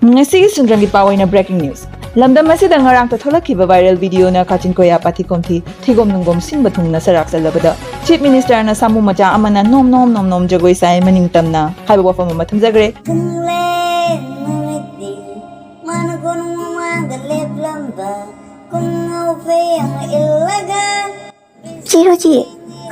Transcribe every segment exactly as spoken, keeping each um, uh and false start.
ꯉꯁꯤꯒꯤ ꯁꯨꯟꯗ꯭ꯔꯪꯒꯤ ꯄꯥꯎ ꯑꯣꯏꯅ breaking news꯫ ꯂꯝꯗꯝ ꯑꯁꯤꯗ ꯉꯔꯥꯡꯇ ꯊꯣꯛꯂꯛꯈꯤꯕ viral videoꯅ ꯀꯥꯆꯤꯟ ꯀꯣꯌꯥ ꯄꯥꯊꯤ ꯀꯣꯝꯊꯤ, ꯊꯤꯒꯣꯝ ꯅꯨꯡꯒꯣꯝ ꯁꯤꯟꯕ ꯊꯨꯡꯅ ꯆꯔꯥꯛ ꯆꯠꯂꯕꯗ Chief Ministerꯅ ꯁꯥꯃꯨ ꯃꯆꯥ ꯑꯃꯅ ꯅꯣꯝ ꯅꯣꯝ ꯅꯣꯝ ꯅꯣꯝ ꯖꯒꯣꯏ ꯁꯥꯏ ꯃꯅꯤꯡ ꯇꯝꯅ ꯍꯥꯏꯕ ꯋꯥꯐꯝ ꯑꯃ ꯊꯝꯖꯈ꯭ꯔꯦ꯫ ꯈꯪꯂꯦ ꯅꯨꯃꯤꯠꯇꯤ ꯃꯥꯅ ꯀꯣꯅꯨꯡ ꯃꯃꯥꯡꯗ ꯂꯦꯞꯂꯝꯕ ꯀꯨꯡꯉꯧ ꯐꯤ ꯑꯃ ꯏꯜꯂꯒ ꯆꯦ ꯔꯣꯖꯤ,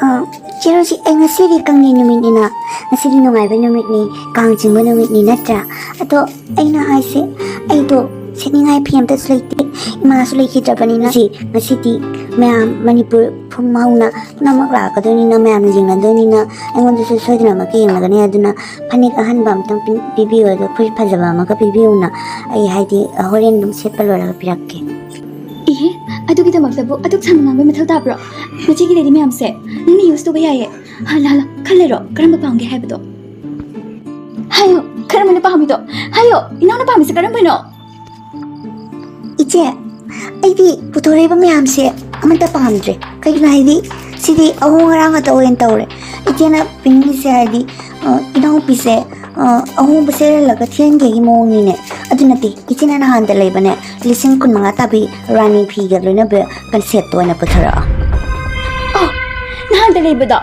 ꯑ, ꯆꯦ ꯔꯣꯖꯤ, ꯑꯩ ꯉꯁꯤꯗꯤ ꯀꯪꯂꯦꯟ ꯅꯨꯃꯤꯠꯅꯤꯅ, ꯉꯁꯤꯗꯤ ꯅꯨꯡꯉꯥꯏꯕ ꯅꯨꯃꯤꯠꯅꯤ, ꯀꯥꯡ ꯆꯤꯡꯕ ꯅꯨꯃꯤꯠꯅꯤ ꯅꯠꯇ꯭ꯔꯥ? ꯑꯗꯣ ꯑꯩꯅ ꯍꯥꯏꯁꯦ, ꯑꯩꯗꯣ ꯁꯦꯠꯅꯤꯡꯉꯥꯏ ꯐꯤ ꯑꯝꯇꯁꯨ ꯂꯩꯇꯦ, ꯏꯃꯥꯁꯨ ꯂꯩꯈꯤꯗ꯭ꯔꯕꯅꯤꯅ꯫ ꯉꯁꯤ, ꯉꯁꯤꯗꯤ ꯃꯌꯥꯝ ꯃꯅꯤꯄꯨꯔ ꯄꯨꯝ ꯍꯧꯅ ꯄꯨꯝꯅꯃꯛ ꯂꯥꯛꯀꯗꯣꯏꯅꯤꯅ, ꯃꯌꯥꯝꯅ ꯌꯦꯡꯅꯗꯣꯏꯅꯤꯅ, ꯑꯩꯉꯣꯟꯗꯁꯨ ꯁꯣꯏꯗꯅꯃꯛꯀꯤ ꯌꯦꯡꯅꯒꯅꯤ꯫ ꯑꯗꯨꯅ ꯐꯅꯦꯛ ꯑꯍꯟꯕ ꯑꯝꯇꯪ ꯄꯤ-, ꯄꯤꯕꯤꯌꯨ, ꯑꯗꯣ ꯐꯨꯔꯤꯠ ꯐꯖꯕ ꯑꯃꯒ ꯄꯤꯕꯤꯌꯨꯅ꯫ ꯑꯩ, ꯍꯥꯏꯗꯤ, ꯍꯣꯔꯦꯟ ꯑꯗꯨꯝ ꯁꯦꯠꯄ ꯂꯣꯏꯔꯒ ꯄꯤꯔꯛꯀꯦ꯫ ꯏꯍꯦ, ꯑꯗꯨꯒꯤꯗꯃꯛꯇꯕꯨ ꯑꯗꯨꯛ ꯁꯥꯡꯅ ꯉꯥꯡꯕꯩ ꯃꯊꯧ ꯇꯥꯕ꯭ꯔꯣ? ꯃꯆꯦꯒꯤ ꯂꯩꯔꯤ ꯃꯌꯥꯝꯁꯦ ꯅꯪꯅ use ꯇꯧꯕ ꯌꯥꯏꯌꯦ꯫ ꯍꯜꯂ, ꯍꯜꯂ, ꯈꯜꯂꯦꯔꯣ? ꯀꯔꯝꯕ ꯄꯥꯝꯒꯦ ꯍꯥꯏꯕꯗꯣ? ꯍꯥꯏꯌꯣ, ꯀꯔꯝꯕꯅ ꯄꯥꯝꯃꯤꯗꯣ? ꯍꯥꯏꯌꯣ, ꯏꯅꯥꯎꯅ ꯄꯥꯝꯃꯤꯁꯦ ꯀꯔꯝꯕꯅꯣ? ꯏꯆꯦ, ꯑꯩꯗꯤ ꯄꯨꯊꯣꯔꯛꯏꯕ ꯃꯌꯥꯝꯁꯦ ꯑꯃꯠꯇ ꯄꯥꯝꯗ꯭ꯔꯦ꯫ ꯀꯩꯒꯤꯅꯣ ꯍꯥꯏꯗꯤ, ꯁꯤꯗꯤ ꯑꯍꯣꯡ ꯑꯔꯥꯡ ꯉꯥꯛꯇ ꯑꯣꯏꯅ ꯇꯧꯔꯦ꯫ ꯏꯆꯦꯅ ꯄꯤꯅꯤꯡꯉꯤꯁꯦ ꯍꯥꯏꯗꯤ, ꯑ, ꯏꯅꯥꯎꯄꯤꯁꯦ, ꯑ, ꯑꯍꯣꯡꯕ ꯁꯦꯠꯍꯜꯂꯒ ꯊꯤꯍꯟꯒꯦꯒꯤ ꯃꯑꯣꯡꯅꯤꯅꯦ꯫ ꯑꯗꯨ ꯅꯠꯇꯦ, ꯏꯆꯦꯅ ꯅꯍꯥꯟꯗ ꯂꯩꯕꯅꯦ, ꯂꯤꯁꯤꯡ ꯀꯨꯟ ꯃꯉꯥ ꯇꯥꯕꯤ ꯔꯥꯅꯤ ꯐꯤꯒ ꯂꯣꯏꯅꯕ ꯀꯟꯁꯦꯞꯇꯣ ꯑꯣꯏꯅ ꯄꯨꯊꯣꯔꯛꯑꯣ꯫ ꯑꯣ, ꯅꯍꯥꯟꯗ ꯂꯩꯕꯗꯣ?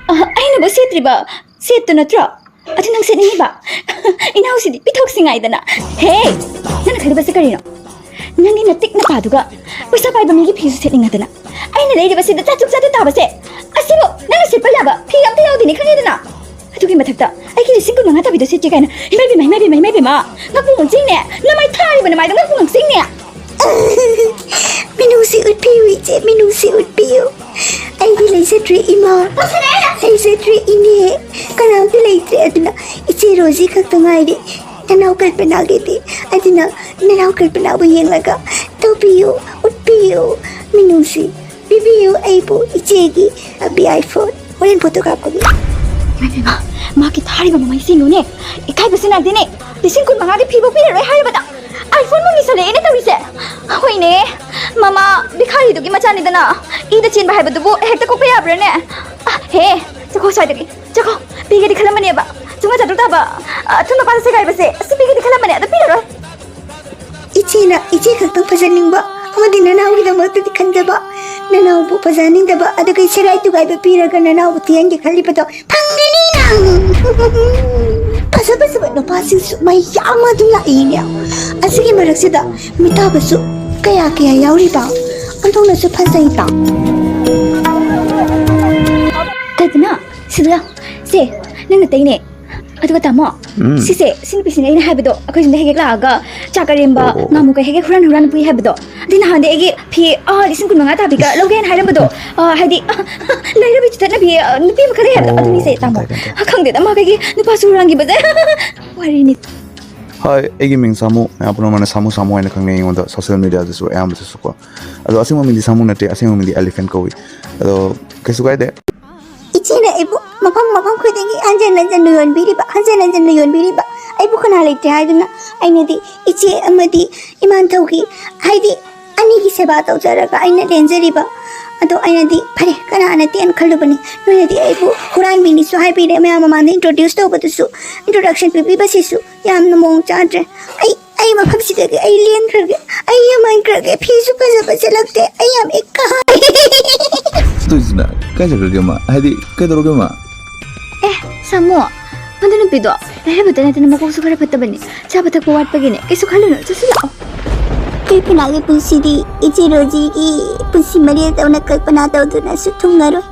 ꯑ, ꯑꯩꯅꯕꯨ ꯁꯦꯠꯇ꯭ꯔꯤꯕ ꯁꯦꯠꯇꯨ ꯅꯠꯇ꯭ꯔꯣ? ꯑꯗꯨ ꯅꯪ ꯁꯦꯠꯅꯤꯡꯉꯤꯕ? ꯏꯅꯥꯎꯁꯤꯗꯤ ꯄꯤꯊꯣꯛꯁꯤ ꯉꯥꯏꯗꯅ꯫ ꯍꯦ! ꯅꯪꯅ ꯈꯜꯂꯤꯕꯁꯤ ꯀꯔꯤꯅꯣ? ꯅꯪꯒꯤ ꯅꯇꯤꯛ ꯅꯄꯥꯗꯨꯒ ꯄꯩꯁꯥ ꯄꯥꯏꯕ ꯃꯤꯒꯤ ꯐꯤꯁꯨ ꯁꯦꯠꯅꯤꯡꯉꯗꯅ ꯑꯩꯅ ꯂꯩꯔꯤꯕꯁꯤꯗ ꯆꯥꯇ꯭ꯔꯨꯛ ꯆꯥꯇ꯭ꯔꯦꯠ ꯇꯥꯕꯁꯦ, ꯑꯁꯤꯕꯨ ꯅꯪꯅ ꯁꯦꯠꯄ ꯌꯥꯕ ꯐꯤ ꯑꯝꯇ ꯌꯥꯎꯗꯦꯅꯦ, ꯈꯪꯉꯦꯗꯅ? ꯑꯗꯨꯒꯤ ꯃꯊꯛꯇ ꯑꯩꯒꯤ ꯂꯤꯁꯤꯡ ꯀꯨꯟ ꯃꯉꯥ ꯇꯥꯕꯤꯗꯣ ꯁꯦꯠꯀꯦ ꯀꯥꯏꯅ, ꯏꯃꯥ ꯏꯕꯦꯝꯃ, ꯏꯃꯥ ꯏꯕꯦꯝꯃ, ꯏꯃꯥ ꯏꯕꯦꯝꯃ, ꯉꯛꯄꯨ ꯉꯛꯆꯤꯡꯅꯦ, ꯅꯃꯥꯏ ꯊꯥꯔꯤꯕ ꯅꯃꯥꯏꯗꯣ ꯉꯛꯄꯨ ꯉꯛꯆꯤꯡꯅꯦ꯫ ꯃꯤꯅꯨꯡꯁꯤ ꯎꯠꯄꯤꯌꯨ ꯏꯆꯦ, ꯃꯤꯅꯨꯡꯁꯤ ꯎꯠꯄꯤꯌꯨ꯫ ꯑꯩꯗꯤ ꯂꯩꯖꯗ꯭ꯔꯦ ꯏꯃꯥ, ꯂꯩꯖꯗ꯭ꯔꯦ ꯏꯅꯦ, ꯀꯅꯥꯝꯇ ꯂꯩꯇ꯭ꯔꯦ꯫ ꯑꯗꯨꯅ ꯏꯆꯦ ꯔꯣꯖꯤ ꯈꯛꯇ ꯉꯥꯏꯔꯦ꯫ ꯅꯅꯥꯎ ꯀꯜꯄꯅꯥꯒꯤꯗꯤ, ꯑꯗꯨꯅ ꯅꯅꯥꯎ ꯀꯜꯄꯅꯥꯕꯨ ꯌꯦꯡꯂꯒ ꯇꯧꯕꯤꯌꯨ, ꯎꯠꯄꯤꯌꯨ, ꯃꯤꯅꯨꯡꯁꯤ ꯄꯤꯕꯤꯌꯨ ꯑꯩꯕꯨ, ꯏꯆꯦꯒꯤ ꯕꯤ ꯑꯥꯏ ꯐꯣꯟ꯫ ꯍꯣꯔꯦꯟ ꯐꯣꯇꯣ ꯀꯥꯞꯄꯒꯤ꯫ ꯏꯃꯥ, ꯃꯥꯒꯤ ꯊꯥꯔꯤꯕ ꯃꯃꯩꯁꯤꯡꯗꯨꯅꯦ, ꯏꯀꯥꯏꯕꯁꯨ ꯅꯥꯏꯗꯦꯅꯦ꯫ ꯂꯤꯁꯤꯡ ꯀꯨꯟ ꯃꯉꯥꯒꯤ ꯐꯤꯕꯨ ꯄꯤꯔꯔꯣꯏ ꯍꯥꯏꯔꯕꯗ iPhone ꯃꯨꯛ ꯅꯤꯁꯜꯂꯛꯑꯦꯅꯦ ꯇꯧꯔꯤꯁꯦ꯫ ꯍꯣꯏꯅꯦ, ꯃꯃꯥ ꯚꯤꯈꯥꯔꯤꯗꯨꯒꯤ ꯃꯆꯥꯅꯤꯗꯅ, ꯏꯗ ꯆꯦꯟꯕ ꯍꯥꯏꯕꯗꯨꯕꯨ ꯍꯦꯛꯇ ꯀꯣꯛꯄ ꯌꯥꯕ꯭ꯔꯥꯅꯦ? ꯑ, ꯍꯦ, ꯆꯠꯈꯣ ꯁ꯭ꯋꯥꯏꯗꯒꯤ, ꯆꯠꯈꯣ꯫ ꯄꯤꯒꯦꯗꯤ ꯈꯜꯂꯝꯕꯅꯦꯕ, ꯆꯥꯝꯃꯉꯥ ꯆꯥꯇ꯭ꯔꯨꯛ ꯇꯥꯕ, ꯑ, ꯑꯊꯨꯝꯕ ꯄꯥꯟ ꯁꯦꯒꯥꯏꯕꯁꯦ, ꯑꯁꯤ ꯄꯤꯒꯦꯗꯤ ꯈꯜꯂꯝꯕꯅꯦ, ꯑꯗꯣ ꯄꯤꯔꯔꯣꯏ꯫ ꯏꯆꯦꯅ ꯏꯆꯦ ꯈꯛꯇꯪ ꯐꯖꯅꯤꯡꯕ ꯑꯃꯗꯤ ꯅꯅꯥꯎꯒꯤꯗꯃꯛꯇꯗꯤ ꯈꯟꯖꯕ, ꯅꯅꯥꯎꯕꯨ ꯐꯖꯍꯟꯅꯤꯡꯗꯕ, ꯑꯗꯨꯒ ꯁꯦꯒꯥꯏ ꯇꯨꯒꯥꯏꯕ ꯄꯤꯔꯒ ꯅꯅꯥꯎꯕꯨ ꯊꯤꯍꯟꯒꯦ ꯈꯜꯂꯤꯕꯗꯣ ꯐꯪꯒꯅꯤ ꯅꯪ꯫ ꯐꯖ ꯐꯖꯕ ꯅꯨꯄꯥꯁꯤꯡꯁꯨ ꯃꯌꯥꯝ ꯑꯗꯨꯝ ꯂꯥꯛꯏꯅꯦ꯫ ꯑꯁꯤꯒꯤ ꯃꯔꯛꯁꯤꯗ ꯃꯤꯇꯥꯕꯁꯨ ꯀꯌꯥ ꯀꯌꯥ ꯌꯥꯎꯔꯤꯕ? ꯑꯣꯟꯊꯣꯛꯅꯁꯨ ꯐꯖꯩꯗ꯫ ꯀꯜꯄꯅꯥ, ꯁꯤꯗ ꯂꯥꯎ꯫ ꯁꯦ, ꯅꯪ ꯅꯇꯩꯅꯦ꯫ ꯑꯗꯨꯒ ꯇꯥꯃꯣ, ꯎꯝ꯫ ꯁꯤꯁꯦ, ꯁꯤ ꯅꯨꯄꯤꯁꯤꯅꯦ ꯑꯩꯅ ꯍꯥꯏꯕꯗꯣ, ꯑꯩꯈꯣꯏ ꯁꯤꯗ ꯍꯦꯛ ꯍꯦꯛ ꯂꯥꯛꯑꯒ ꯆꯥꯛ ꯑꯔꯦꯝꯕ, ꯑꯣ, ꯑꯣ, ꯑꯣ꯫ ꯉꯥꯃꯨꯒ ꯍꯦꯛ ꯍꯦꯛ ꯍꯨꯔꯥꯟ ꯍꯨꯔꯥꯟ ꯄꯨꯏ ꯍꯥꯏꯕꯗꯣ꯫ ꯑꯗꯨ ꯅꯍꯥꯟꯗꯤ ꯑꯩꯒꯤ ꯐꯤ, ꯑꯥ, ꯂꯤꯁꯤꯡ ꯀꯨꯟ ꯃꯉꯥ ꯇꯥꯕꯤꯒ ꯂꯧꯒꯦꯅ ꯍꯥꯏꯔꯝꯕꯗꯣ, ꯑꯥ, ꯍꯥꯏꯗꯤ, ꯂꯩꯔꯕꯤ ꯆꯤꯊꯠꯅꯕꯤ, ꯑꯥ, ꯅꯨꯄꯤ ꯑꯃꯈꯛ ꯂꯩ ꯍꯥꯏꯕꯗꯣ, ꯑꯣ, ꯑꯗꯨꯅꯤꯁꯦ ꯇꯥꯃꯣ꯫ ꯇꯥꯏ, ꯇꯥꯏ, ꯇꯥꯏ꯫ ꯈꯪꯗꯦꯗ, ꯃꯥ ꯀꯩꯒꯤ ꯅꯨꯄꯥꯁꯨ ꯍꯨꯔꯥꯟꯈꯤꯕꯁꯦ꯫ ꯋꯥꯔꯤꯅꯤ꯫ ꯍꯥꯏ, ꯑꯩꯒꯤ ꯃꯤꯡ ꯁꯥꯃꯨ, ꯃꯌꯥꯝ ꯄꯨꯝꯅꯃꯛꯅ ꯁꯥꯃꯨ ꯁꯥꯃꯨ ꯍꯥꯏꯅ ꯈꯪꯅꯩ ꯑꯩꯉꯣꯟꯗ, social media ꯗꯁꯨ ꯑꯌꯥꯝꯕꯗꯁꯨ ꯀꯣ꯫ ꯑꯗꯣ ꯑꯁꯦꯡꯕ ꯃꯤꯡꯗꯤ ꯁꯥꯃꯨ ꯅꯠꯇꯦ, ꯑꯁꯦꯡꯕ ꯃꯤꯡꯗꯤ Elephant ꯀꯧꯏ꯫ ꯑꯗꯣ ꯀꯩꯁꯨ ꯀꯥꯏꯗꯦ꯫ ꯏꯆꯦꯅ ꯑꯩꯕꯨ ꯃꯐꯝ ꯃꯐꯝ ꯈꯨꯗꯤꯡꯒꯤ ꯍꯟꯖꯤꯟ ꯍꯟꯖꯤꯟ ꯌꯣꯟꯕꯤꯔꯤꯕ, ꯍꯟꯖꯤꯟ ꯍꯟꯖꯤꯟ ꯌꯣꯟꯕꯤꯔꯤꯕ꯫ ꯑꯩꯕꯨ ꯀꯅꯥ ꯂꯩꯇꯦ ꯍꯥꯏꯗꯨꯅ? ꯑꯩꯅꯗꯤ ꯏꯆꯦ ꯑꯃꯗꯤ ꯏꯃꯥꯟꯊꯧꯒꯤ, ꯍꯥꯏꯗꯤ ꯑꯅꯤꯒꯤ ꯁꯦꯕꯥ ꯇꯧꯖꯔꯒ ꯑꯩꯅ ꯂꯦꯟꯖꯔꯤꯕ꯫ ꯑꯗꯣ ꯑꯩꯅꯗꯤ ꯐꯔꯦ, ꯀꯅꯥ ꯅꯠꯇꯦꯅ ꯈꯜꯂꯨꯕꯅꯤ꯫ ꯅꯣꯏꯅꯗꯤ ꯑꯩꯕꯨ ꯍꯨꯔꯥꯟꯕꯤꯅꯤꯁꯨ ꯍꯥꯏꯕꯤꯔꯦ, ꯃꯌꯥꯝ ꯃꯃꯥꯡꯗ introduce ꯇꯧꯕꯗꯁꯨ, introduction ꯄꯤꯕꯤꯕꯁꯤꯁꯨ ꯌꯥꯝꯅ ꯃꯑꯣꯡ ꯆꯥꯗ꯭ꯔꯦ꯫ ꯑꯩ, ꯑꯩ ꯃꯐꯝꯁꯤꯗꯒꯤ ꯑꯩ ꯂꯦꯟꯈ꯭ꯔꯒꯦ꯫ ꯑꯩ ꯌꯥꯝꯃꯟꯈ꯭ꯔꯒꯦ꯫ ꯐꯤꯁꯨ ꯐꯖꯕ ꯁꯦꯠꯂꯛꯇꯦ꯫ ꯑꯩ ꯌꯥꯝ ꯏꯀꯥꯏ꯫ ꯇꯧꯏꯁꯤꯅ? ꯀꯥꯏ ꯆꯠꯈ꯭ꯔꯒꯦ ꯃꯥ? ꯍꯥꯏꯗꯤ, ꯀꯩꯗꯧꯔꯒꯦ ꯃꯥ? ꯑꯦ, ꯁꯥꯃꯨ, ꯃꯗꯨ ꯅꯨꯄꯤꯗꯣ ꯂꯥꯏꯔꯕꯇ ꯅꯠꯇꯅ ꯃꯀꯣꯛꯁꯨ ꯈꯔ ꯐꯠꯇꯕꯅꯤ꯫ ꯆꯥꯕ ꯊꯛꯄ ꯋꯥꯠꯄꯒꯤꯅꯦ꯫ ꯀꯩꯁꯨ ꯈꯜꯂꯨꯅꯨ, ꯆꯠꯁꯤ ꯂꯥꯛꯑꯣ꯫ ꯀꯜꯄꯅꯥꯒꯤ ꯄꯨꯟꯁꯤꯗꯤ ꯏꯆꯦ ꯔꯣꯖꯤꯒꯤ ꯄꯨꯟꯁꯤ ꯃꯔꯦꯜꯗꯧꯅ ꯀꯜꯄꯅꯥ ꯇꯧꯗꯨꯅꯁꯨ ꯊꯨꯡꯉꯔꯣꯏ꯫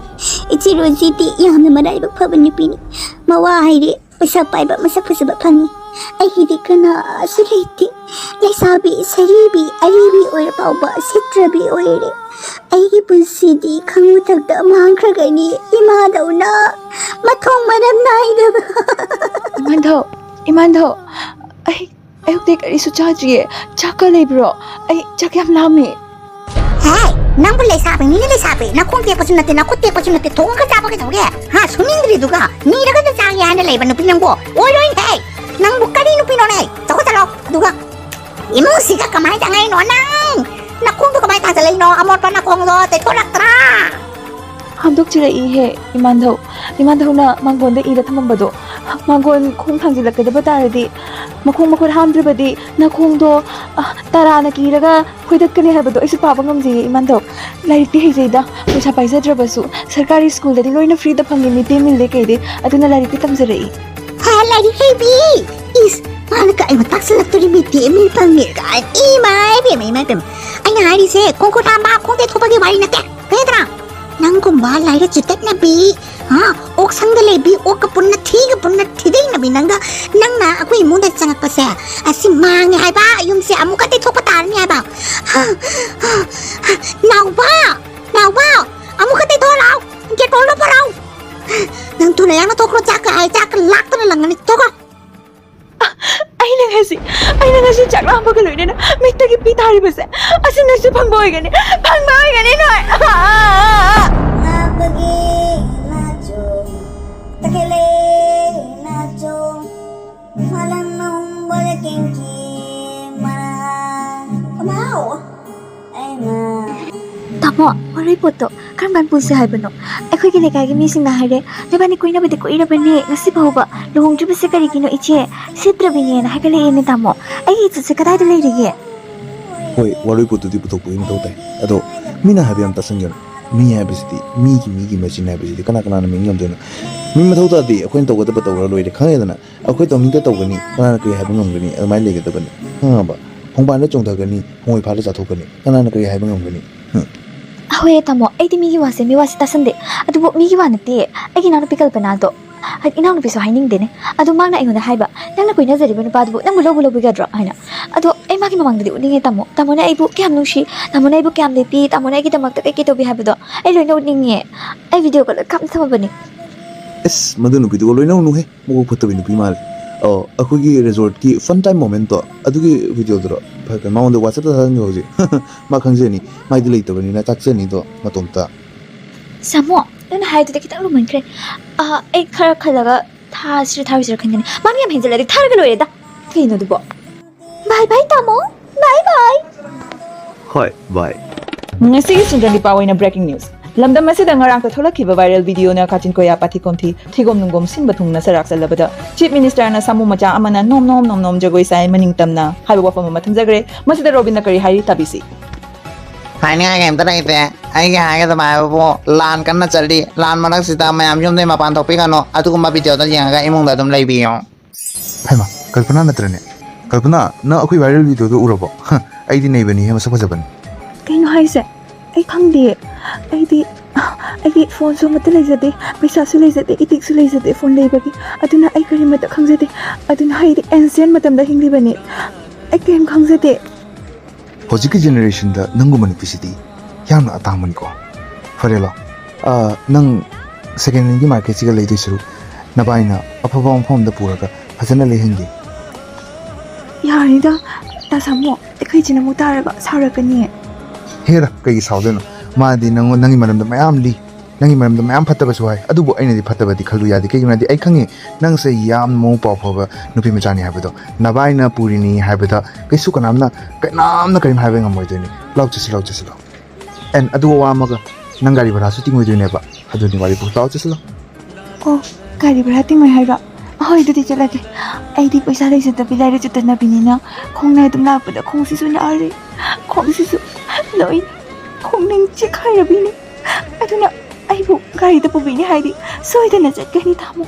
ꯏꯆꯦ ꯔꯣꯖꯤꯗꯤ ꯌꯥꯝꯅ ꯃꯔꯥꯏꯕꯛ ꯐꯕ ꯅꯨꯄꯤꯅꯤ꯫ ꯃꯋꯥ ꯍꯥꯏꯔꯦ ꯄꯩꯁꯥ ꯄꯥꯏꯕ, ꯃꯁꯛ ꯐꯖꯕ ꯐꯪꯉꯤ꯫ ꯑꯩꯒꯤꯗꯤ ꯀꯅꯥꯁꯨ ꯂꯩꯇꯦ꯫ ꯂꯩꯁꯥꯕꯤ, ꯁꯔꯤꯕꯤ, ꯑꯔꯤꯕꯤ ꯑꯣꯏꯔ ꯐꯥꯎꯕ ꯁꯤꯠꯇ꯭ꯔꯕꯤ ꯑꯣꯏꯔꯦ꯫ ꯑꯩꯒꯤ ꯄꯨꯟꯁꯤꯗꯤ ꯈꯪꯉꯨꯊꯛꯇ ꯃꯥꯡꯈ꯭ꯔꯒꯅꯤ, ꯏꯃꯥꯗꯧꯅ ꯃꯊꯣꯡ ꯃꯔꯝ ꯅꯥꯏꯗꯕ꯫ ꯏꯃꯥꯟꯙꯧ, ꯏꯃꯥꯟꯙꯧ, ꯑꯩ ꯑꯌꯨꯛꯇꯩ ꯀꯔꯤꯁꯨ ꯆꯥꯗ꯭ꯔꯤꯌꯦ꯫ ꯆꯥꯛꯀ ꯂꯩꯕ꯭ꯔꯣ? ꯑꯩ ꯆꯥꯛ ꯌꯥꯝ ꯂꯥꯝꯃꯦ꯫ ꯍꯦ, ꯅꯪꯕꯨ ꯂꯩꯁꯥꯕꯤꯅꯤꯅ ꯂꯩꯁꯥꯕꯤ, ꯅꯈꯣꯡ ꯇꯦꯛꯄꯁꯨ ꯅꯠꯇꯦ, ꯅꯈꯨꯠ ꯇꯦꯛꯄꯁꯨ ꯅꯠꯇꯦ, ꯊꯣꯡꯉꯒ ꯆꯥꯕ ꯀꯩꯗꯧꯒꯦ? ꯍꯥ, ꯁꯨꯅꯤꯡꯗ꯭ꯔꯤꯗꯨꯒ? ꯅꯤꯔꯒꯗ ꯆꯥꯒꯦ ꯍꯥꯏꯅ ꯂꯩꯕ ꯅꯨꯄꯤ ꯅꯪꯕꯨ? ꯑꯣꯏꯔꯣꯏꯅꯦꯍꯦ! ꯅꯪꯕꯨ ꯀꯔꯤ ꯅꯨꯄꯤꯅꯣꯅꯦ? ꯆꯠꯈꯣ ꯆꯠꯂꯣ꯫ ꯑꯗꯨꯒ ꯏꯃꯨꯡꯁꯤꯒ ꯀꯃꯥꯏꯅ ꯆꯪꯉꯛꯏꯅꯣ ꯅꯪ? ꯅꯈꯣꯡꯗꯣ ꯀꯃꯥꯏꯅ ꯊꯥꯡꯖꯜꯂꯛꯏꯅꯣ? ꯑꯃꯣꯠꯄ ꯅꯈꯣꯡꯗꯣ ꯇꯩꯊꯣꯛꯂꯛꯇ꯭ꯔꯥ? ꯍꯥꯝꯗꯣꯛꯆꯔꯛꯏꯍꯦ, ꯏꯃꯥꯟꯙꯧ꯫ ꯏꯃꯥꯟꯙꯧꯅ ꯃꯥꯡꯒꯣꯟꯗ ꯏꯔ ꯊꯝꯃꯝꯕꯗꯣ, ꯃꯥꯡꯒꯣꯟ ꯈꯣꯡ ꯊꯥꯡꯖꯤꯜꯂꯛꯀꯗꯕ ꯇꯥꯔꯗꯤ, ꯃꯈꯣꯡ ꯃꯈꯨꯠ ꯍꯥꯝꯗ꯭ꯔꯕꯗꯤ ꯅꯈꯣꯡꯗꯣ, ꯑ, ꯇꯔꯥꯅ ꯀꯤꯔꯒ ꯐꯣꯏꯗꯠꯀꯅꯤ ꯍꯥꯏꯕꯗꯣ ꯑꯩꯁꯨ ꯄꯥꯕ ꯉꯝꯖꯩꯌꯦ, ꯏꯃꯥꯟꯙꯧ꯫ ꯂꯥꯏꯔꯤꯛꯇꯤ ꯍꯩꯖꯩꯗ, ꯄꯩꯁꯥ ꯄꯥꯏꯖꯗ꯭ꯔꯕꯁꯨ ꯁꯔꯀꯥꯔꯤ ꯁ꯭ꯀꯨꯜꯗꯗꯤ ꯂꯣꯏꯅ ꯐ꯭ꯔꯤꯗ ꯐꯪꯉꯤ, ꯃꯤꯠ ꯗꯦ ꯃꯤꯜꯗꯩ ꯀꯩꯗꯩ, ꯑꯗꯨꯅ ꯂꯥꯏꯔꯤꯛꯇꯤ ꯇꯝꯖꯔꯛꯏ꯫ ꯍꯥ, ꯂꯥꯏꯔꯤꯛ ꯍꯩꯕꯤ! ꯏꯁ, ꯃꯥꯅ ꯀꯥꯏ ꯇꯥꯛꯁꯤꯜꯂꯛꯇꯣꯔꯤ, ꯃꯤꯠ ꯗꯦ ꯃꯤꯜ ꯐꯪꯉꯦ ꯀꯥꯏ꯫ ꯏꯃꯥꯏ ꯄꯦꯝꯃ, ꯏꯃꯥꯏ ꯄꯦꯝꯃ꯫ ꯑꯩꯅ ꯍꯥꯏꯔꯤꯁꯦ ꯈꯣꯡ ꯈꯨꯠ ꯍꯥꯝꯕ, ꯈꯣꯡ ꯇꯩꯊꯣꯛꯄꯒꯤ ꯋꯥꯔꯤ ꯅꯠꯇꯦ꯫ ꯈꯪꯉꯦꯗꯅ? ꯅꯪꯒꯨꯝꯕ ꯂꯥꯏꯔꯤꯛ ꯆꯤꯇꯠꯅꯕꯤ, ꯍꯥ? ꯑꯣꯛ ꯁꯪꯗ ꯂꯩꯕꯤ, ꯑꯣꯛꯀ ꯄꯨꯟꯅ ꯊꯤꯒ ꯄꯨꯟꯅ ꯊꯤꯗꯩꯅꯕꯤ ꯅꯪꯒ, ꯅꯪꯅ ꯑꯩꯈꯣꯏ ꯏꯃꯨꯡꯗ ꯆꯪꯉꯛꯄꯁꯦ, ꯑꯁꯤ ꯃꯥꯡꯉꯦ ꯍꯥꯏꯕ, ꯌꯨꯝꯁꯦ ꯑꯃꯨꯛꯀ ꯇꯩꯊꯣꯛꯄ ꯇꯥꯔꯅꯤ ꯍꯥꯏꯕ꯫ ꯍꯥ, ꯍꯥ, ꯍꯥ, ꯅꯥꯎꯕ! ꯅꯥꯎꯕ! ꯑꯃꯨꯛꯀ ꯇꯩꯊꯣꯛꯑꯣ ꯂꯥꯎ! ꯗꯦꯇꯣꯜꯗꯣ ꯄꯨꯔꯛꯎ! ꯅꯪ ꯊꯨꯅ ꯌꯥꯡꯅ ꯊꯣꯛꯈ꯭ꯔꯣ, ꯆꯥꯛꯀ ꯍꯥꯏ, ꯆꯥꯛꯀ ꯂꯥꯛꯇꯅ ꯂꯪꯉꯅꯤ, ꯊꯣꯛꯈ꯭ꯔꯣ! ꯑꯩꯅ ꯉꯁꯤ, ꯑꯩꯅ ꯉꯁꯤ ꯆꯥꯛ ꯂꯥꯝꯕꯒ ꯂꯣꯏꯅꯅ ꯃꯤꯠꯇꯒꯤ ꯄꯤ ꯇꯥꯔꯤꯕꯁꯦ, ꯑꯁꯤ ꯅꯣꯏꯁꯨ ꯐꯪꯕ ꯑꯣꯏꯒꯅꯤ, ꯐꯪꯕ ꯑꯣꯏꯒꯅꯤ ꯅꯣꯏ! ꯅꯥꯕꯒꯤ ꯅꯥꯆꯣ, ꯇꯈꯦꯂꯦ ꯅꯥꯆꯣ, ꯃꯥꯂꯪ ꯅꯣꯡꯕꯗ ꯀꯦꯡꯀꯤ ꯃꯅꯥ꯫ ꯑꯃꯥꯎ! ꯑꯩꯃ! ꯇꯥꯃꯣ, ꯋꯥꯔꯣꯏ ꯄꯣꯠꯇꯣ ꯀꯔꯝ ꯀꯥꯟ ꯄꯨꯁꯦ ꯍꯥꯏꯕꯅꯣ? ꯑꯩꯈꯣꯏꯒꯤ ꯂꯩꯀꯥꯏꯒꯤ ꯃꯤꯁꯤꯡꯅ ꯍꯥꯏꯔꯦ, "ꯅꯕꯥꯅꯤ ꯀꯣꯏꯅꯕꯗꯤ ꯀꯨꯏꯔꯕꯅꯦ, ꯉꯁꯤ ꯐꯥꯎꯕ ꯂꯨꯍꯣꯡꯗ꯭ꯔꯤꯕꯁꯦ ꯀꯔꯤꯒꯤꯅꯣ ꯏꯆꯦ? ꯁꯤꯠꯇ꯭ꯔꯕꯤꯅꯦꯅ" ꯍꯥꯏꯒꯠꯂꯛꯑꯦꯅꯦ ꯇꯥꯃꯣ꯫ ꯑꯩꯒꯤ ꯏꯖꯠꯁꯦ ꯀꯗꯥꯏꯗ ꯂꯩꯔꯤꯒꯦ? ꯍꯣꯏ, ꯋꯥꯔꯣꯏ ꯄꯣꯠꯇꯨꯗꯤ ꯄꯨꯊꯣꯛꯄꯒꯤ ꯃꯊꯧ ꯇꯥꯏ꯫ ꯑꯗꯣ ꯃꯤꯅ ꯍꯥꯏꯕ ꯌꯥꯝ ꯇꯥꯁꯟꯒꯅꯨ꯫ ꯃꯤ ꯍꯥꯏꯕꯁꯤꯗꯤ, ꯃꯤꯒꯤ, ꯃꯤꯒꯤ ꯃꯆꯤꯟ ꯍꯥꯏꯕꯁꯤꯗꯤ ꯀꯅꯥ ꯀꯅꯥꯅ ꯃꯦꯟ ꯉꯝꯗꯣꯏꯅꯣ? ꯃꯤ ꯃꯊꯧ ꯇꯥꯗꯦ, ꯑꯩꯈꯣꯏꯅ ꯇꯧꯒꯗꯕ ꯇꯧꯔ ꯂꯣꯏꯔꯦ, ꯈꯪꯉꯦꯗꯅ? ꯑꯩꯈꯣꯏ ꯇꯧꯅꯤꯡꯗ ꯇꯧꯒꯅꯤ, ꯀꯅꯥꯅ ꯀꯔꯤ ꯍꯥꯏꯕ ꯉꯝꯒꯅꯤ? ꯑꯗꯨꯃꯥꯏꯅ ꯂꯩꯒꯗꯕꯅꯤ, ꯈꯪꯉꯕ? ꯈꯣꯡꯕꯥꯟꯗ ꯆꯣꯡꯊꯒꯅꯤ, ꯍꯪꯉꯣꯏ ꯐꯥꯔ ꯆꯥꯊꯣꯛꯀꯅꯤ, ꯀꯅꯥꯅ ꯀꯔꯤ ꯍꯥꯏꯕ ꯉꯝꯒꯅꯤ? ꯍꯨꯝ꯫ ꯍꯣꯏ ꯇꯥꯃꯣ, ꯑꯩꯗꯤ ꯃꯤꯒꯤ ꯋꯥꯁꯦ, ꯃꯤ ꯋꯥꯁꯦ ꯇꯥꯁꯟꯗꯦ꯫ ꯑꯗꯨꯕꯨ ꯃꯤꯒꯤ ꯋꯥ ꯅꯠꯇꯦ, ꯑꯩꯒꯤ ꯏꯅꯥꯎꯅꯨꯄꯤ ꯀꯜꯄꯅꯥꯗꯣ, ꯍꯥꯏꯗꯤ ꯏꯅꯥꯎꯅꯨꯄꯤꯁꯨ ꯍꯥꯏꯅꯤꯡꯗꯦꯅꯦ, ꯑꯗꯣ ꯃꯥꯅ ꯑꯩꯉꯣꯟꯗ ꯍꯥꯏꯕ, "ꯅꯪꯅ ꯀꯣꯏꯅꯖꯔꯤꯕ ꯅꯨꯄꯥꯗꯨꯕꯨ ꯅꯪꯕꯨ ꯂꯧꯕ ꯂꯧꯕꯤꯒꯗ꯭ꯔꯣ?" ꯍꯥꯏꯅ꯫ ꯑꯗꯣ ꯑꯩ ꯃꯥꯒꯤ ꯃꯃꯥꯡꯗꯗꯤ ꯎꯠꯅꯤꯡꯉꯦ ꯇꯥꯃꯣ꯫ ꯇꯥꯃꯣꯅ ꯑꯩꯕꯨ ꯀꯌꯥꯝ ꯅꯨꯡꯁꯤ, ꯇꯥꯃꯣꯅ ꯑꯩꯒꯤꯗꯃꯛꯇ ꯀꯩ ꯀꯩ ꯇꯧꯕꯤ ꯍꯥꯏꯕꯗꯣ ꯑꯩ ꯂꯣꯏꯅ ꯎꯠꯅꯤꯡꯉꯦ꯫ ꯑꯩ ꯚꯤꯗꯤꯑꯣꯒ ꯂꯣꯏ ꯀꯥꯞꯅ ꯊꯝꯃꯕꯅꯤ꯫ ꯑꯁ, ꯃꯗꯨ ꯅꯨꯄꯤꯗꯨꯒ ꯂꯣꯏꯅꯧꯅꯨꯍꯦ, ꯃꯕꯨꯛ ꯐꯠꯇꯕꯤ ꯅꯨꯄꯤ ꯃꯥꯜꯂꯦ꯫ ꯑꯣ, ꯑꯩꯈꯣꯏꯒꯤ ꯔꯤꯖꯣꯔꯠꯀꯤ ꯐꯟ ꯇꯥꯏꯝ ꯃꯣꯃꯦꯟꯠꯇꯣ, ꯑꯗꯨꯒꯤ ꯚꯤꯗꯤꯑꯣꯗꯨꯔꯣ? ꯐꯔꯦ, ꯐꯔꯦ, ꯃꯉꯣꯟꯗ ꯋꯥꯆꯞꯇ ꯊꯥꯖꯤꯟꯈ꯭ꯔꯣ ꯍꯧꯖꯤꯛ꯫ ꯃꯥ ꯈꯪꯖꯅꯤ, ꯃꯥꯏꯗꯤ ꯂꯩꯇꯕꯅꯤꯅ ꯆꯥꯛꯆꯅꯤꯗꯣ ꯃꯇꯣꯝꯇ꯫ ꯁꯥꯃꯣ, ꯅꯪꯅ ꯍꯥꯏꯗꯨꯗꯤ ꯈꯤꯇꯪ ꯂꯨꯃꯟꯈ꯭ꯔꯦ꯫ ꯑꯥ, ꯑꯩ ꯈꯔ ꯈꯜꯂꯒ ꯊꯥꯁꯤꯔ ꯊꯥꯔꯣꯏꯁꯤꯔ ꯈꯟꯒꯅꯤ꯫ ꯃꯥꯅ ꯌꯥꯝ ꯍꯦꯟꯖꯜꯂꯗꯤ ꯊꯥꯔꯒ ꯂꯣꯏꯔꯦꯗ꯫ ꯀꯩꯅꯣ ꯑꯗꯨꯕꯣ? ꯕꯥꯏ ꯕꯥꯏ ꯇꯥꯃꯣ, ꯕꯥꯏ ꯕꯥꯏ꯫ ꯍꯣꯏ, ꯕꯥꯏ꯫ ꯉꯁꯤꯒꯤ ꯁꯨꯟꯗ꯭ꯔ ꯂꯤꯄꯥ ꯑꯣꯏꯅ ꯕ꯭ꯔꯦꯀꯤꯡ ꯅ꯭ꯌꯨꯁ꯫ ꯂꯝꯗꯝ ꯑꯁꯤꯗ ꯉꯔꯥꯡꯇ ꯊꯣꯛꯂꯛꯈꯤꯕ viral videoꯅ ꯀꯥꯆꯤꯟ ꯀꯣꯌꯥ ꯄꯥꯊꯤ ꯀꯣꯝꯊꯤ, ꯊꯤꯒꯣꯝ ꯅꯨꯡꯒꯣꯝ ꯁꯤꯟꯕ ꯊꯨꯡꯅ ꯆꯔꯥꯛ ꯆꯠꯂꯕꯗ Chief Ministerꯅ ꯁꯥꯃꯨ ꯃꯆꯥ ꯑꯃꯅ ꯅꯣꯝ ꯅꯣꯝ ꯅꯣꯝ ꯅꯣꯝ ꯖꯒꯣꯏ ꯁꯥꯏ ꯃꯅꯤꯡ ꯇꯝꯅ ꯍꯥꯏꯕ ꯋꯥꯐꯝ ꯑꯃ ꯊꯝꯖꯈ꯭ꯔꯦ꯫ ꯃꯁꯤꯗ ꯔꯣꯕꯤꯟꯅ ꯀꯔꯤ ꯍꯥꯏꯔꯤ ꯇꯥꯕꯤꯁꯤ꯫ ꯍꯥꯏꯅꯤꯡꯉꯥꯏ ꯀꯩꯝꯇ ꯂꯩꯇꯦ꯫ ꯑꯩꯒꯤ ꯍꯥꯏꯒꯗꯕ ꯍꯥꯏꯕꯕꯨ ꯂꯥꯟ ꯀꯟꯅ ꯆꯠꯂꯤ꯫ ꯂꯥꯟ ꯃꯔꯛꯁꯤꯗ ꯃꯌꯥꯝ ꯌꯨꯝꯗꯩ ꯃꯄꯥꯟ ꯊꯣꯛꯄꯤꯒꯅꯨ꯫ ꯑꯗꯨꯒꯨꯝꯕ videoꯗ ꯌꯦꯡꯉꯒ ꯏꯃꯨꯡꯗ ꯑꯗꯨꯝ ꯂꯩꯕꯤꯌꯣ꯫ ꯍꯩꯃꯥ, ꯀꯜꯄꯅꯥ ꯅꯠꯇ꯭ꯔꯅꯦ? ꯀꯜꯄꯅꯥ, ꯅꯪ ꯑꯩꯈꯣꯏ viral videoꯗꯣ ꯎꯔꯕꯣ? ꯍ, ꯑꯩꯗꯤ ꯅꯩꯕꯅꯤꯍꯦ, ꯃꯁꯛ ꯐꯖꯕꯅꯤ꯫ ꯀꯩꯅꯣ ꯍꯥꯏꯁꯦ? ꯑꯩ ꯈꯪꯗꯤꯌꯦ꯫ ꯑꯩꯗꯤ, ꯑꯩꯗꯤ phoneꯁꯨ ꯑꯃꯠꯇ ꯂꯩꯖꯗꯦ, ꯄꯩꯁꯥꯁꯨ ꯂꯩꯖꯗꯦ, ꯏꯇꯤꯛꯁꯨ ꯂꯩꯖꯗꯦ phone ꯂꯩꯕꯒꯤ꯫ ꯑꯗꯨꯅ ꯑꯩ ꯀꯔꯤꯃꯠꯇ ꯈꯪꯖꯗꯦ꯫ ꯑꯗꯨꯅ ꯑꯩꯗꯤ ancient ꯃꯇꯝꯗ ꯍꯤꯡꯂꯤꯕꯅꯤ꯫ ꯑꯩ ꯀꯔꯤꯝ ꯈꯪꯖꯗꯦ꯫ ꯍꯧꯖꯤꯛꯀꯤ generationꯗ ꯅꯪꯒꯨꯝꯕ ꯅꯨꯄꯤꯁꯤꯗꯤ ꯌꯥꯝꯅ ꯑꯇꯥꯡꯕꯅꯤꯀꯣ꯫ ꯐꯔꯦ ꯂꯥꯎ, ꯑ, ꯅꯪ second handꯒꯤ marketꯁꯤꯒ ꯂꯩꯗꯣꯏ ꯁꯔꯨꯛ ꯅꯕꯥꯏꯅ ꯑꯐꯕ ꯃꯐꯝ ꯑꯃꯗ ꯄꯨꯔꯒ ꯐꯖꯅ ꯂꯩꯍꯟꯒꯦ꯫ ꯌꯥꯔꯦꯗ, ꯇꯥ ꯁꯥꯃꯨ, ꯑꯩꯈꯣꯏ ꯏꯆꯤꯟ ꯑꯃꯨꯛ ꯇꯥꯔꯕ ꯁꯥꯎꯔꯛꯀꯅꯤꯌꯦ꯫ ꯍꯦꯔꯥ, ꯀꯩꯒꯤ ꯁꯥꯎꯗꯣꯏꯅꯣ? ꯃꯥꯗꯤ ꯅꯪꯉꯣ-, ꯅꯪꯒꯤ ꯃꯔꯝꯗ ꯃꯌꯥꯝ ꯂꯤ, ꯅꯪꯒꯤ ꯃꯔꯝꯗ ꯃꯌꯥꯝ ꯐꯠꯇꯕꯁꯨ ꯍꯥꯏ, ꯑꯗꯨꯕꯨ ꯑꯩꯅꯗꯤ ꯐꯠꯇꯕꯗꯤ ꯈꯜꯂꯨ ꯌꯥꯗꯦ꯫ ꯀꯩꯒꯤꯅꯣ ꯍꯥꯏꯗꯤ ꯑꯩ ꯈꯪꯉꯤ ꯅꯪꯁꯦ ꯌꯥꯝ ꯃꯕꯨꯛ ꯃꯄꯥꯎ ꯐꯕ ꯅꯨꯄꯤ ꯃꯆꯥꯅꯤ ꯍꯥꯏꯕꯗꯣ꯫ ꯅꯕꯥꯏꯅ ꯄꯨꯔꯤꯅꯤ ꯍꯥꯏꯕꯗ ꯀꯩꯁꯨ ꯀꯅꯥꯝꯅ, ꯀꯅꯥꯝꯅ ꯀꯔꯤꯝ ꯍꯥꯏꯕ ꯉꯝꯃꯣꯏꯗꯣꯏꯅꯤ꯫ ꯂꯥꯎ ꯆꯠꯁꯤ, ꯂꯥꯎ ꯆꯠꯁꯤ, ꯂꯥꯎ꯫ And ꯑꯗꯨꯒ ꯋꯥ ꯑꯃꯒ, ꯅꯪ ꯒꯥꯔꯤ ꯚꯔꯥꯁꯨ ꯇꯤꯡꯉꯣꯏꯗꯣꯏꯅꯦꯕ꯫ ꯑꯗꯨꯅꯤ ꯋꯥꯔꯤꯕꯨ꯫ ꯂꯥꯎ ꯆꯠꯁꯤ, ꯂꯥꯎ꯫ ꯑꯣ, ꯒꯥꯔꯤ ꯚꯔꯥ ꯇꯤꯡꯉꯣꯏ ꯍꯥꯏꯔꯣ? ꯍꯣꯏ, ꯑꯗꯨꯗꯤ ꯆꯠꯂꯒꯦ꯫ ꯑꯩꯗꯤ ꯄꯩꯁꯥ ꯂꯩꯖꯗꯕꯤ ꯂꯥꯏꯔ ꯆꯠꯇꯅꯕꯤꯅꯤꯅ ꯈꯣꯡꯅ ꯑꯗꯨꯝ ꯂꯥꯛꯄꯗ ꯈꯣꯡꯁꯤꯁꯨ ꯅꯥꯔꯦ, ꯈꯣꯡꯁꯤꯁꯨ ꯂꯣꯏ, ꯈꯣꯡꯅꯤꯡ ꯆꯤꯛꯈꯥꯏꯔꯕꯤꯅꯦ꯫ ꯑꯗꯨꯅ ꯑꯩꯕꯨ ꯒꯥꯔꯤꯗ ꯄꯨꯕꯤꯅꯤ ꯍꯥꯏꯗꯤ ꯁꯣꯏꯗꯅ ꯆꯠꯀꯅꯤ, ꯇꯥꯃꯣ꯫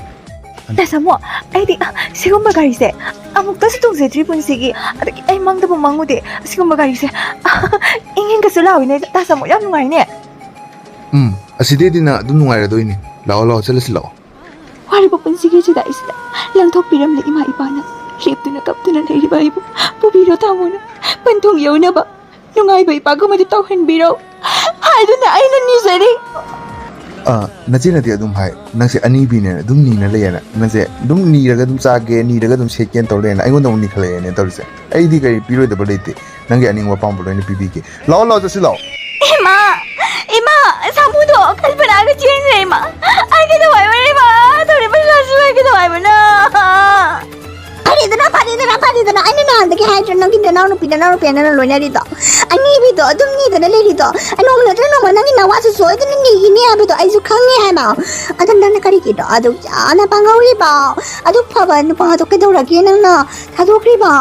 ꯇꯥ ꯁꯥꯃꯣ, ꯑꯩꯗꯤ ꯁꯤꯒꯨꯝꯕ ꯒꯥꯔꯤꯁꯦ ꯑꯃꯨꯛꯇꯁꯨ ꯇꯣꯡꯖꯗ꯭ꯔꯤ ꯄꯨꯟꯁꯤꯒꯤ꯫ ꯑꯗꯒꯤ ꯑꯩ ꯃꯪꯗꯕꯨ ꯃꯪꯉꯨꯗꯦ ꯑꯁꯤꯒꯨꯝꯕ ꯒꯥꯔꯤꯁꯦ꯫ ꯏꯪ ꯏꯪꯒꯁꯨ ꯂꯥꯎꯏꯅꯦ, ꯇꯥ ꯁꯥꯃꯣ, ꯌꯥꯝ ꯅꯨꯡꯉꯥꯏꯅꯦ꯫ ꯎꯝ, ꯑꯁꯤꯗꯩꯗꯤ ꯅꯪ ꯑꯗꯨꯝ ꯅꯨꯡꯉꯥꯏꯔꯗꯣꯏꯅꯤ꯫ ꯂꯥꯛꯑꯣ, ꯂꯥꯛꯑꯣ, ꯆꯠꯂꯁꯤ ꯂꯥꯛꯑꯣ꯫ ꯋꯥꯔꯤꯕ ꯄꯨꯟꯁꯤꯒꯤ ꯆꯤꯗꯥꯏꯁꯤꯗ ꯂꯪꯊꯣꯛꯄꯤꯔꯝꯂꯦ ꯏꯃꯥ ꯏꯄꯥꯅ꯫ ꯂꯦꯞꯇꯨꯅ ꯀꯞꯇꯨꯅ ꯂꯩꯔꯤꯕ ꯑꯩꯕꯨ ꯄꯨꯕꯤꯔꯣ ꯇꯥꯃꯣꯅ꯫ ꯄꯟꯊꯨꯡ ꯌꯧꯅꯕ ꯅꯨꯡꯉꯥꯏꯕ ꯏꯄꯥꯒꯨꯝꯕꯗꯤ ꯇꯧꯍꯟꯕꯤꯔꯣ ꯍꯥꯏꯗꯨꯅ ꯑꯩꯅ ꯅꯤꯖꯔꯤ꯫ ꯑꯥ, ꯅꯆꯦꯅꯗꯤ ꯑꯗꯨꯝ ꯍꯥꯏ, "ꯅꯪꯁꯦ ꯑꯅꯤꯕꯤꯅꯦꯅ ꯑꯗꯨꯝ ꯅꯤꯅ ꯂꯩꯌꯦꯅ꯫ ꯅꯪꯁꯦ ꯑꯗꯨꯝ ꯅꯤꯔꯒ ꯑꯗꯨꯝ ꯆꯥꯒꯦ, ꯅꯤꯔꯒ ꯑꯗꯨꯝ ꯁꯦꯠꯀꯦꯅ ꯇꯧ ꯂꯩꯌꯦꯅ ꯑꯩꯉꯣꯟꯗ ꯑꯃꯨꯛ ꯅꯤꯈꯠꯂꯛꯑꯦꯅꯦ ꯇꯧꯔꯤꯁꯦ꯫ ꯑꯩꯗꯤ ꯀꯔꯤ ꯄꯤꯔꯣꯏꯗꯕ ꯂꯩꯇꯦ꯫ ꯅꯪꯒꯤ ꯑꯅꯤꯡꯕ ꯑꯄꯥꯝꯕ ꯂꯣꯏꯅ ꯄꯤꯕꯤꯒꯦ꯫ ꯂꯥꯛꯑꯣ, ꯂꯥꯛꯑꯣ, ꯆꯠꯁꯤ ꯂꯥꯛꯑꯣ꯫" ꯏꯃꯥ! ꯏꯃꯥ! ꯁꯥꯃꯨꯗꯣ ꯀꯜꯄꯅꯥꯒ ꯆꯦꯟꯈ꯭ꯔꯦ, ꯏꯃꯥ! ꯑꯩ ꯀꯩꯗꯧ ꯍꯥꯏꯕꯅꯣ, ꯏꯃꯥ? ꯇꯧꯔꯤꯕ ꯂꯤꯂꯥꯁꯤꯕꯨ ꯑꯩ ꯀꯩꯗꯧ ꯍꯥꯏꯕꯅꯣ? ꯐꯔꯦꯗꯅ, ꯐꯔꯦꯗꯅ, ꯐꯔꯦꯗꯅ꯫ ꯑꯩꯅ ꯅꯍꯥꯟꯗꯒꯤ ꯍꯥꯏꯗ꯭ꯔꯣ, ꯅꯪꯒꯤ ꯅꯅꯥꯎꯅꯨꯄꯤ, ꯅꯅꯥꯎꯅꯨꯄꯤ ꯍꯥꯏꯅ ꯅꯪ ꯂꯣꯏꯅꯔꯤꯗꯣ? ꯑꯅꯤꯕꯤ ꯗꯣ ꯑꯗꯨꯝ ꯅꯤꯗꯅ ꯂꯩꯔꯤꯗꯣ, ꯅꯣꯡꯃ ꯅꯠꯇ꯭ꯔ ꯅꯣꯡꯃ ꯅꯪꯒꯤ ꯅꯋꯥꯁꯨ ꯁꯣꯏꯗꯅ ꯅꯤꯒꯤꯅꯤ ꯍꯥꯏꯕꯗꯣ ꯑꯩꯁꯨ ꯈꯪꯉꯦ ꯍꯥꯏꯕ꯫ ꯑꯗꯣ ꯅꯪꯅ ꯀꯔꯤꯒꯤꯅꯣ ꯑꯗꯨꯛ ꯌꯥꯝꯅ ꯄꯥꯡꯍꯧꯔꯤꯕ? ꯑꯗꯨꯛ ꯐꯕ ꯅꯨꯄꯥꯗꯣ ꯀꯩꯗꯧꯔꯒꯦ ꯅꯪꯅ ꯊꯥꯗꯣꯛꯈ꯭ꯔꯤꯕ?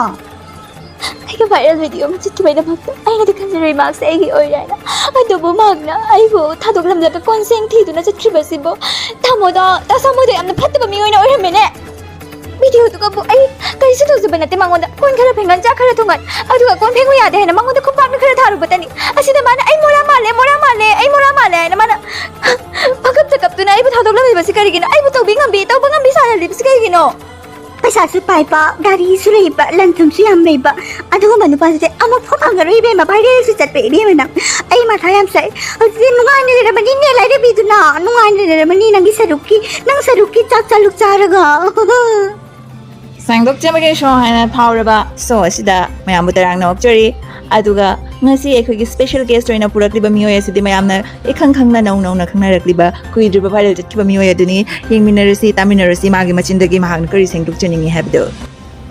ꯑꯩꯒ viral video ꯑꯃ ꯆꯠꯈꯤꯕꯩꯗꯃꯛꯇ ꯑꯩꯅꯗꯤ ꯈꯟꯖꯔꯨꯏ ꯃꯍꯥꯛꯁꯦ ꯑꯩꯒꯤ ꯑꯣꯏꯔꯦ ꯍꯥꯏꯅ꯫ ꯑꯗꯨꯕꯨ ꯃꯍꯥꯛꯅ ꯑꯩꯕꯨ ꯊꯥꯗꯣꯛꯂꯝꯂꯒ ꯀꯣꯟꯁꯦꯡ ꯊꯤꯗꯨꯅ ꯆꯠꯈ꯭ꯔꯤꯕꯁꯤꯕꯨ ꯊꯃꯣꯗ, ꯇꯥꯁꯥꯃꯣꯗ ꯌꯥꯝꯅ ꯐꯠꯇꯕ ꯃꯤ ꯑꯣꯏꯅ ꯑꯣꯏꯔꯝꯃꯦꯅꯦ꯫ Videoꯗꯨꯒꯕꯨ ꯑꯩ ꯀꯔꯤꯁꯨ ꯇꯧꯖꯕ ꯅꯠꯇꯦ ꯃꯉꯣꯟꯗ꯫ ꯀꯣꯟ ꯈꯔ ꯐꯦꯡꯒꯟ, ꯆꯥꯛ ꯈꯔ ꯊꯣꯡꯒꯟ, ꯑꯗꯨꯒ ꯀꯣꯟ ꯐꯦꯡꯉꯨ ꯌꯥꯗꯦ ꯍꯥꯏꯅ ꯃꯉꯣꯟꯗ ꯈꯨꯄꯥꯛꯅ ꯈꯔ ꯊꯥꯔꯨꯕꯇꯅꯤ꯫ ꯑꯁꯤꯗ ꯃꯥꯅ "ꯑꯩ ꯃꯣꯔꯥ ꯃꯥꯜꯂꯦ, ꯃꯣꯔꯥ ꯃꯥꯜꯂꯦ, ꯑꯩ ꯃꯣꯔꯥ ꯃꯥꯜꯂꯦ" ꯍꯥꯏꯅ ꯃꯥꯅ ꯄꯪꯀꯞꯇ ꯀꯞꯇꯨꯅ ꯑꯩꯕꯨ ꯊꯥꯗꯣꯛꯂꯝꯂꯤꯕꯁꯤ ꯀꯔꯤꯒꯤꯅꯣ? ꯑꯩꯕꯨ ꯇꯧꯕꯤ ꯉꯝꯕꯤ, ꯇꯧꯕ ꯉꯝꯕꯤ ꯁꯥꯍꯜꯂꯤꯕꯁꯤ ꯀꯔꯤꯒꯤꯅꯣ? ꯄꯩꯁꯥꯁꯨ ꯄꯥꯏꯕ, ꯒꯥꯔꯤꯁꯨ ꯂꯩꯕ, ꯂꯟ ꯊꯨꯝꯁꯨ ꯌꯥꯝ ꯂꯩꯕ, ꯑꯗꯨꯒꯨꯝꯕ ꯅꯨꯄꯥꯁꯤꯗꯤ ꯑꯃꯨꯛ ꯐꯥꯎ ꯐꯪꯉꯔꯣꯏ ꯏꯕꯦꯝꯃ꯫ Viralꯁꯨ ꯆꯠꯄ ꯏꯕꯦꯝꯃ ꯅꯪ꯫ ꯑꯩ ꯃꯊꯥ ꯌꯥꯝ ꯁꯥꯏ꯫ ꯍꯧꯖꯤꯛꯇꯤ ꯅꯨꯡꯉꯥꯏꯅ ꯂꯩꯔꯝꯃꯅꯤꯅꯦ ꯂꯥꯏꯔꯦꯝꯕꯤꯗꯨꯅ꯫ ꯅꯨꯡꯉꯥꯏꯅ ꯂꯩꯔꯝꯃꯅꯤ ꯅꯪꯒꯤ ꯁꯔꯨꯛꯀꯤ, ꯅꯪ ꯁꯔꯨꯛꯀꯤ ꯆꯥꯛ ꯆꯥꯂꯨꯛ ꯆꯥꯔꯒ꯫ ꯁꯦꯡꯗꯣꯛꯆꯕꯒꯤ ꯁꯣ ꯍꯥꯏꯅ ꯐꯥꯎꯔꯕ ꯁꯣ ꯑꯁꯤꯗ ꯃꯌꯥꯝꯕꯨ ꯇꯔꯥꯝꯅ ꯑꯣꯛꯆꯔꯤ꯫ ꯑꯗꯨꯒ ꯉꯁꯤ ꯑꯩꯈꯣꯏꯒꯤ special guest ꯑꯣꯏꯅ ꯄꯨꯔꯛꯂꯤꯕ ꯃꯤꯑꯣꯏ ꯑꯁꯤꯗꯤ ꯃꯌꯥꯝꯅ ꯏꯈꯪ ꯈꯪꯅ ꯅꯧ ꯅꯧꯅ ꯈꯪꯅꯔꯛꯂꯤꯕ ꯀꯨꯏꯗ꯭ꯔꯤꯕ viral ꯆꯠꯈꯤꯕ ꯃꯤꯑꯣꯏ ꯑꯗꯨꯅꯤ꯫ ꯌꯦꯡꯃꯤꯟꯅꯔꯁꯤ, ꯇꯥꯃꯤꯟꯅꯔꯁꯤ ꯃꯥꯒꯤ ꯃꯆꯤꯟꯗꯒꯤ ꯃꯍꯥꯛꯅ ꯀꯔꯤ ꯁꯦꯡꯗꯣꯛꯆꯅꯤꯡꯉꯤ ꯍꯥꯏꯕꯗꯨ꯫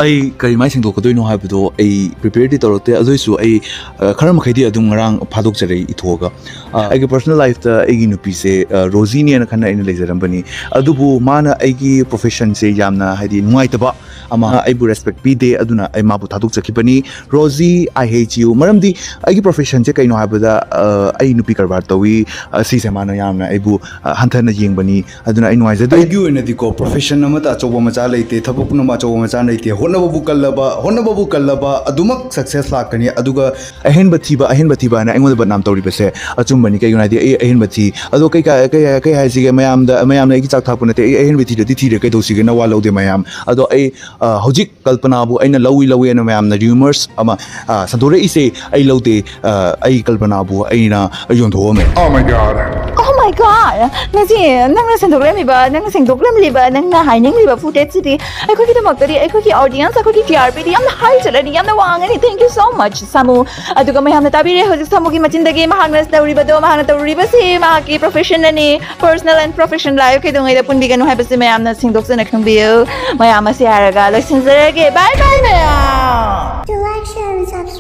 ꯑꯩ ꯀꯔꯤꯃꯥꯏꯅ ꯁꯦꯡꯗꯣꯛꯀꯗꯣꯏꯅꯣ ꯍꯥꯏꯕꯗꯣ ꯑꯩ prepareꯗꯤ ꯇꯧꯔꯛꯇꯦ꯫ ꯑꯗꯨ ꯑꯣꯏꯁꯨ ꯑꯩ, ꯑ, ꯈꯔ ꯃꯈꯩꯗꯤ ꯑꯗꯨꯝ ꯉꯔꯥꯡ ꯐꯥꯗꯣꯛꯆꯔꯦ ꯏꯊꯣꯛꯑꯒ꯫ ꯑ, ꯑꯩꯒꯤ personal lifeꯇ ꯑꯩꯒꯤ ꯅꯨꯄꯤꯁꯦ, ꯑ, ꯔꯣꯖꯤꯅꯦꯅ ꯈꯟꯅ ꯑꯩꯅ ꯂꯩꯖꯔꯝꯕꯅꯤ꯫ ꯑꯗꯨꯕꯨ ꯃꯥꯅ ꯑꯩꯒꯤ professionꯁꯦ ꯌꯥꯝꯅ, ꯍꯥꯏꯗꯤ, ꯅꯨꯡꯉꯥꯏꯇꯕ ꯑꯃ, ꯑꯩꯕꯨ respect ꯄꯤꯗꯦ, ꯑꯗꯨꯅ ꯑꯩ ꯃꯥꯕꯨ ꯊꯥꯗꯣꯛꯆꯈꯤꯕꯅꯤ꯫ "Rosie, I hate you." ꯃꯔꯝꯗꯤ ꯑꯩꯒꯤ professionꯁꯦ ꯀꯩꯅꯣ ꯍꯥꯏꯕꯗ, ꯑ, ꯑꯩ ꯅꯨꯄꯤ ꯀꯔꯕꯥꯔ ꯇꯧꯏ꯫ ꯑ, ꯁꯤꯁꯦ ꯃꯥꯅ ꯌꯥꯝꯅ ꯑꯩꯕꯨ, ꯑ, ꯍꯟꯊꯅ ꯌꯦꯡꯕꯅꯤ꯫ ꯑꯗꯨꯅ ꯑꯩ ꯅꯨꯡꯉꯥꯏꯖꯗꯦ꯫ ꯑꯩꯒꯤ ꯑꯣꯏꯅꯗꯤꯀꯣ, profession ꯑꯃꯠꯇ ꯑꯆꯧꯕ ꯃꯆꯥ ꯂꯩꯇꯦ, ꯊꯕꯛ ꯄꯨꯝꯅꯃꯛ ꯑꯆꯧꯕ ꯃꯆꯥ ꯂꯩꯇꯦ꯫ ꯍꯣꯠꯅꯕꯕꯨ ꯀꯜꯂꯕ, ꯍꯣꯠꯅꯕꯕꯨ ꯀꯜꯂꯕ, ꯑꯗꯨꯃꯛ success ꯂꯥꯛꯀꯅꯤ꯫ ꯑꯗꯨꯒ ꯑꯍꯦꯟꯕ ꯊꯤꯕ, ꯑꯍꯦꯟꯕ ꯊꯤꯕ ꯍꯥꯏꯅ ꯑꯩꯉꯣꯟꯗ ꯕꯗꯅꯥꯝ ꯇꯧꯔꯤꯕꯁꯦ ꯑꯆꯨꯝꯕꯅꯤ꯫ ꯀꯩꯒꯤꯅꯣ ꯍꯥꯏꯗꯤ ꯑꯩ ꯑꯍꯦꯟꯕ ꯊꯤ꯫ ꯑꯗꯣ ꯀꯩ ꯀꯥ-, ꯀꯩ, ꯀꯩ ꯍꯥꯏꯁꯤꯒꯦ, ꯃꯌꯥꯝꯗ, ꯃꯌꯥꯝꯅ ꯑꯩꯒꯤ ꯆꯥꯛ ꯊꯥꯛꯄ ꯅꯠꯇꯦ꯫ ꯑꯩ ꯑꯍꯦꯟꯕ ꯊꯤꯗ꯭ꯔꯗꯤ ꯊꯤꯔꯦ, ꯀꯩꯗꯧꯁꯤꯒꯦ, ꯅꯋꯥ ꯂꯧꯗꯦ ꯃꯌꯥꯝ꯫ ꯑꯗꯣ ꯑꯩ, ꯑ, ꯍꯧꯖꯤꯛ ꯀꯜꯄꯅꯥꯕꯨ ꯑꯩꯅ ꯂꯧꯏ, ꯂꯧꯏ ꯍꯥꯏꯅ ꯃꯌꯥꯝꯅ rumors ꯑꯃ, ꯑ, ꯁꯟꯗꯣꯔꯛꯏꯁꯦ ꯑꯩ ꯂꯧꯗꯦ꯫ ꯑ, ꯑꯩ ꯀꯜꯄꯅꯥꯕꯨ ꯑꯩꯅ ꯌꯣꯟꯊꯣꯛꯑꯝꯃꯦ꯫ Oh my God! Oh my God! ꯉꯁꯤ ꯅꯪꯅ ꯁꯟꯗꯣꯛꯂꯝꯃꯤꯕ, ꯅꯪꯅ ꯁꯦꯡꯗꯣꯛꯂꯝꯂꯤꯕ, ꯅꯪꯅ ꯍꯥꯏꯅꯤꯡꯂꯤꯕ footageꯁꯤꯗꯤ ꯑꯩꯈꯣꯏꯒꯤꯗꯃꯛꯇꯗꯤ, ꯑꯩꯈꯣꯏꯒꯤ audience, ꯑꯩꯈꯣꯏꯒꯤ T R Pꯗꯤ ꯌꯥꯝꯅ high ꯆꯠꯂꯅꯤ, ꯌꯥꯝꯅ ꯋꯥꯡꯉꯅꯤ꯫ Thank you so much, ꯁꯥꯃꯨ꯫ ꯑꯗꯨꯒ ꯃꯌꯥꯝꯅ ꯇꯥꯕꯤꯔꯦ ꯍꯧꯖꯤꯛ ꯁꯥꯃꯨꯒꯤ ꯃꯆꯤꯟꯗꯒꯤ ꯃꯍꯥꯛꯅ ꯇꯧꯔꯤꯕꯗꯣ, ꯃꯍꯥꯛꯅ ꯇꯧꯔꯤꯕꯁꯤ ꯃꯍꯥꯛꯀꯤ professionꯅꯅꯤ, personal and profession life ꯀꯩꯗꯧꯉꯩꯗ ꯄꯨꯟꯕꯤꯒꯅꯨ ꯍꯥꯏꯕꯁꯤ ꯃꯌꯥꯝꯅ ꯁꯦꯡꯗꯣꯛꯆꯅ ꯈꯪꯕꯤꯌꯨ꯫ ꯃꯌꯥꯝ ꯑꯁꯤ ꯍꯥꯏꯔꯒ ꯂꯣꯏꯁꯤꯟꯖꯔꯒꯦ꯫ Bye bye ꯃꯌꯥꯝ! To like, share and subscribe.